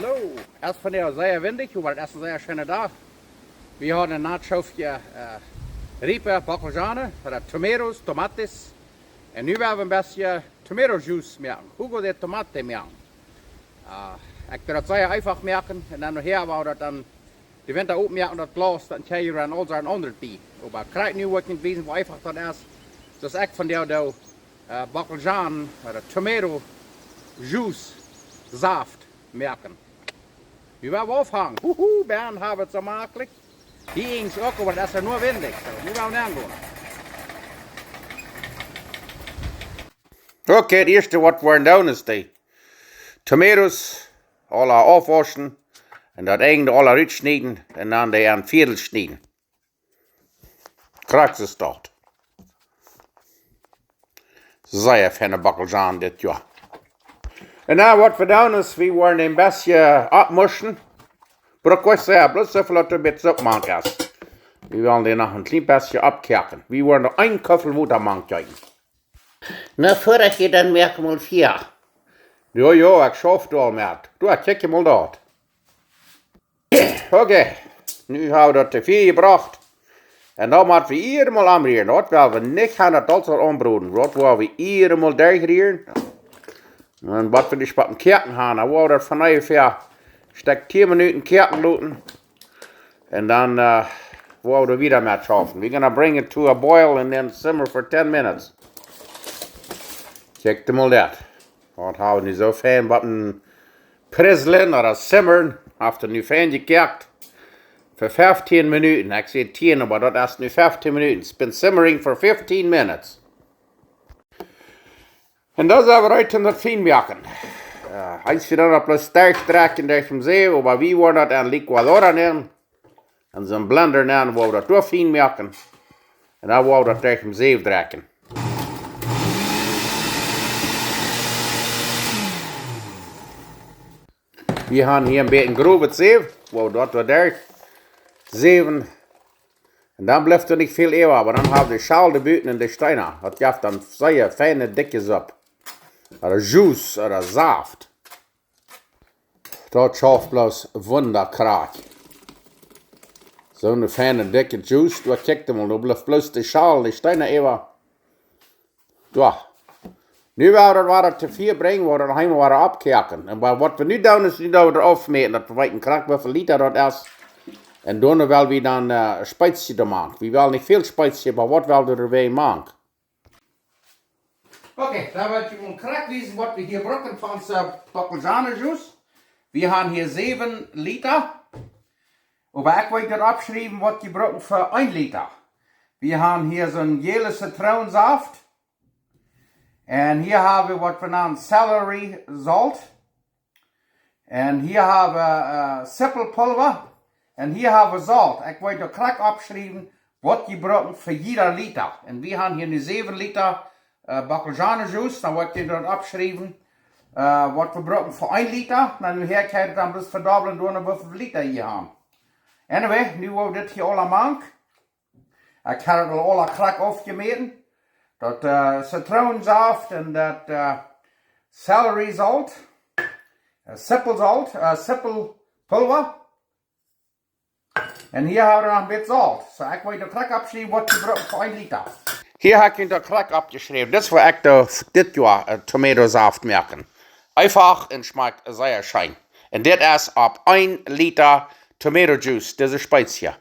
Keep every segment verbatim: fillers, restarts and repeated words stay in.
Hallo, es vondoag sea windich, oba daut es een sea scheena Dach. Wie haben een Natschoofje, äh, Riepe, Bockelzane, ooda tomatoes, tomates. Un nu woa wie een bät tomato juice moaken. Jugo de tomate moaken. Äh, ekj doo daut sea eefach moaken. Un dan nohäa woa wie daut dan de Winta opmoaken, daut Glaus, dan kjrie jie dan aul een aundret bie. Oba krakjt nu woa ekj junt wiesen woo eefach daut es. Soo aus ekj vondoag doo, äh, Bockelzane, ooda tomato juice, Saft moaken. Nu woa wie aunfangen. Huhu, Bernd haft et soo maklich. Hia es uk, oba daut es nu windich. Soo, nu woa wie aunfangen. Okay, daut ieeschte waut wie woaren doonen es de tomatoes aula aufwauschen un daut Enj aula rutschnieden un dan dee en Viedel schnieden. Krakjt soo es daut. Sea feine Bockelzane dit Joa. Un dan waut wie doonen es, wie woaren een bät oppmuschen. Bruck nich sea, bloos soo väl daut doa een bät Supp mank es. Wie wellen dee noch een kjlien bät oppkoaken. Wie woaren noch een Kuffel Wota mank jeeten. Na, Fua, ekj dan moak mol Fua. Jo, jo, ekj schauf doa aul met. Doa, kjikj mol daut. Okay, nu hab wie daut to Fua jebrocht. Un dan mott wie hia mol aunrieren. Daut woa wie nich han, daut daut saul aunbroden. Daut woa wie hia mol derchrieren. Un waut wie nich bie daut Koaken han, dan woa wie daut von onjefäa een Stekj tieen Minuten koaken loten. Un dan, äh, woa wie wieda met schaufen. We're gonna bring it to a boil and then simmer for ten minutes. Kjikj mol daut. Daut hab wie nu soo fein bie daut Prizzlen ooda simmern. Haft et nu fein jekoakt. Fa feftieen Minuten. Ekj säd tieen, oba daut es nu feftieen Minuten. It's been simmering for fifteen minutes. Un dan sent wie reed om daut fein moaken. Äh, eent wie dan opp daut Sterk drekjen derch dän Säw, oba wie woaren daut en licuadora nämen. En soon Blender nämen, woa wie daut doa fein moaken. Un dan woa wie daut derch dän Säw drekjen. Wie han hia een bät growe Säw, woa wie daut doa derchsäwen. Un dan blift doa nich väl äwa, oba dan hab wie de Schal doa buten un de Steena. Daut jeft dan sea feine, dikje Supp. Ooda Juice, ooda Saft. Daut schauft bloos wundaboa. Soone feine, dikje Juice, doa kjikj mol, doa blift bloos de Schal, de Steena äwa. Jo. Nu woa wie daut wada to Fua brinjen, woa wie daut heem wada oppkoaken. Un bie waut wie nu doonen es, nu doo wie daut aufmäten, daut wie weeten krakjt woo väl Lita daut es. Un dan well wie dan, äh, Spezie doa mank. Wie wellen nich väl Spezie, oba waut well wie doa mank? Okay, dan well ekj junt krakjt wiesen waut wie hia brucken fa onse, äh, Bockelzane Juice. Wie han hia säwen Lita. Oba ekj well daut oppschriewen waut jie brucken fa een Lita. Wie han hia soon jäle Zitroonsaft. Un hia hab wie waut wie nanen Celery Solt. Un hia hab wie, äh, Sipelpulwa. Un hia hab wie Solt. Ekj well daut krakjt oppschriewen waut jie brucken fa jieda Lita. Un wie han hia nu säwen Lita, äh, Bockelzane Juice. Dan well ekj daut oppschriewen, äh, waut wie brucken fa een Lita. Dan nohäa kjenn jie dan bloos vedobblen doa woo väl Lita jie han. Anyway, nu woa wie dit hia aula mank. Ekj hab daut aul aula krakjt aufjemäten. Daut, äh, Zitroonsaft un daut, äh, Celery Solt. Äh, Sipelsolt, äh, Sipelpulwa. Un hia hab wie noch een bät Solt. Soo, ekj well daut krakjt oppschriewen waut jie brucken fa een Lita. Hia hab ekj daut krakjt oppjeschräwen. Dit es woo ekj de, dit Joa, äh, Tomatosaft moak. Eefach un schmakjt sea scheen. Un dit es opp een Lita tomato juice, dise Spezie.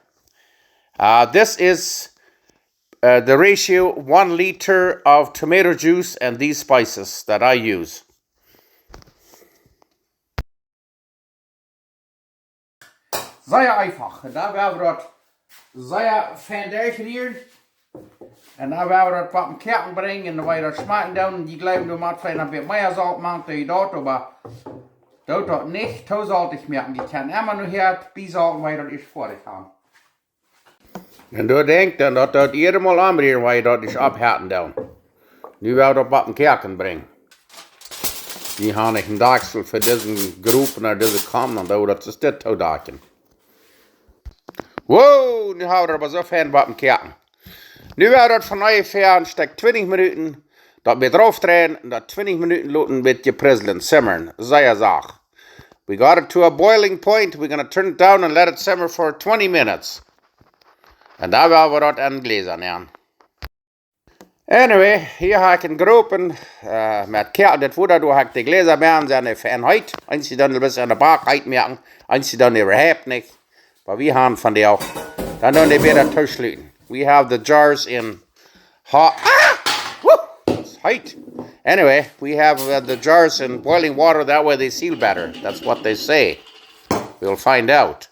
Uh, this is, uh, the ratio, one liter of tomato juice and these spices that I use. Sea eefach. Un dan woa wie daut sea fein derchrieren. Un dan woa wie daut opp dän Koaken brinjen un dan woa wie daut schmakjen doonen. Jie jleewen, doa mott veleicht een bät mea Solt mank, dee daut, oba doot daut nich too soltich moaken. Jie kjennen emma noch hia biesolten, wan jie daut ieescht foadich han. Un doa denkjt dan, daut daut ieescht mol aunrieren, wan jie daut nich opphetten doonen. Nu woa wie daut opp dän Koaken brinjen. Wie han nich een Dakjsel fa disen Gropen ooda dise Kom, dan doo wie daut soo dit toodakjen. Wow, nu hab wie daut oba soo fein opp dän Koaken. Nu woa wie daut fa onjefäa een Stekj twintich Minuten, daut bät rauf dreien un daut twintich Minuten loten bät jeprizzlen, simmern, sea sacht. We got it to a boiling point. We're gonna turn it down and let it simmer for twenty minutes. Un dan woa wie daut en Gläsa nämen. Anyway, hia hab ekj een Gropen, äh, met Koaken. Dit Wota, doa hab ekj de Gläsa bie, sent dee fein heet. Eenje doonen een bät aun de Back heet moaken, eenje doonen äwahaupt nich. Oba wie haben von dee uk. Dan doonen dee bäta tooschluten. We have the jars in hot. Ah! Woo! It's hot. Anyway, we have, uh, the jars in boiling water. That way they seal better. That's what they say. We'll find out.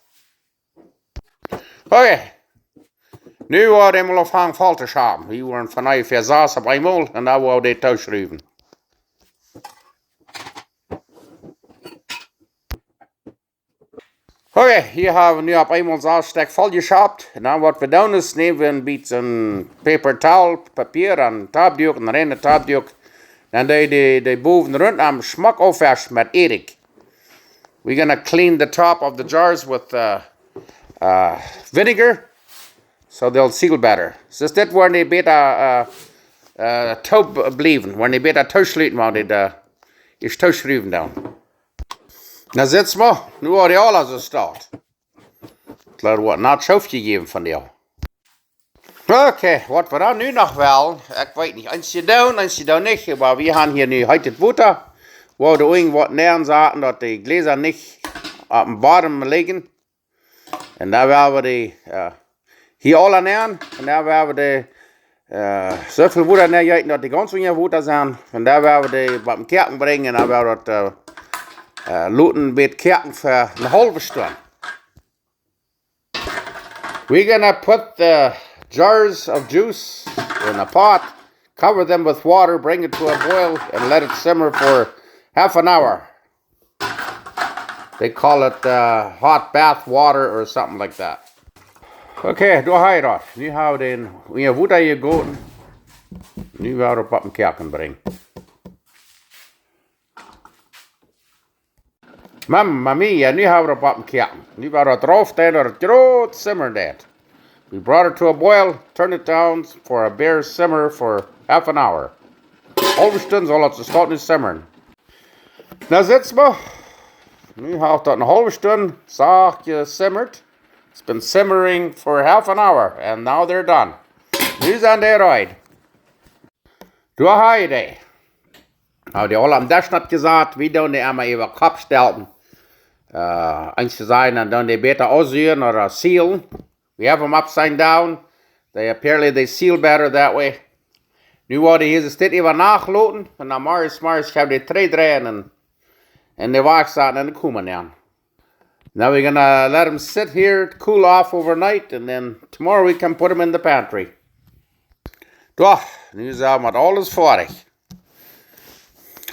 Okay. Nu woa wie mol aunfangen voll to schapen. Wie woaren von onjefäa sas opp eemol un dan woa wie dee tooschruwen. Okay, hia haben wie nu opp eemol sas Stekj voll jeschapt. Un dan waut wie doonen es, nämen wie een bät Paper Towel, Papia, een Taubduak, een reinet Taubduak. Dan dee, dee, dee bowen runt aum schmock aufwischen met Ädikj. We're gonna clean the top of the jars with, uh, uh, vinegar, so they'll seal better. So dit woaren dee bäta, uh, uh, toop bliewen, woaren dee bäta tooschluten, woaren dee, uh, ieescht tooschruwen dan. Na, sitt mol, nu woa dee aula soo stoakj. Daut woat nich schoof jejäwen von dee. Okay, waut wie dan nu noch wellen, ekj weet nich, eenje doonen, eenje doonen nich, oba wie haben hia nu heet Wota, woa wie doa irjent waut nenn saten, daut de Gläsa nich oppem Bodem lijen. Un dan woa wie dee, äh, hia aula nenn, un dan woa wie dee, äh, soo väl Wota nenn jeeten, daut dee gaunz unja Wota sent. Un dan woa wie dee biem Koaken brinjen, un dan woa wie daut, äh, äh, loten bät koaken fa eene haulwe Stund. We're gonna put the jars of juice in a pot, cover them with water, bring it to a boil, and let it simmer for half an hour. They call it, uh, hot bath water or something like that. Okay, doa hab wie daut. Nu hab wie dän, wie haben Wota jegoten. Nu woa wie daut oppem Koaken brinjen. Mamma mia, nu hab wie daut oppem Koaken. Nu woa wie daut rauf doonen, daut daut groot simmern deit. We brought it to a boil, turn it down for a bare simmer for half an hour. Haulwe Stund saul daut soo stoakj nu simmern. Na, sitt mol. Nu haft daut eene haulwe Stund sacht jesimmat. It's been simmering for half an hour and now they're done. Nu sent dee reed. Doa hab wie dee. Hab wie dee aul aum Desch nopp jesat. Wie doonen dee emol äwa Kopp stellen. Äh, eenje sajen, dan doonen dee bäta aussieekjen ooda sealen. We have them upside down. They apparently they seal better that way. Nu woa wie dee hia soo äwa Nacht loten. Un dan morjes, morjes woa wie dee trigj dreien un, un dee wajch saten un dee komen dan. Now we're gonna let them sit here, cool off overnight, and then tomorrow we can put them in the pantry. Doch, nu sent wie met aules foadich.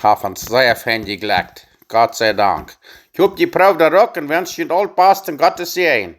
Hab ons sea fein jeglekjt. Gott sei Dank. Ekj hop, jie proowen daut uk un wensch junt aul Post un Gottes Säajen.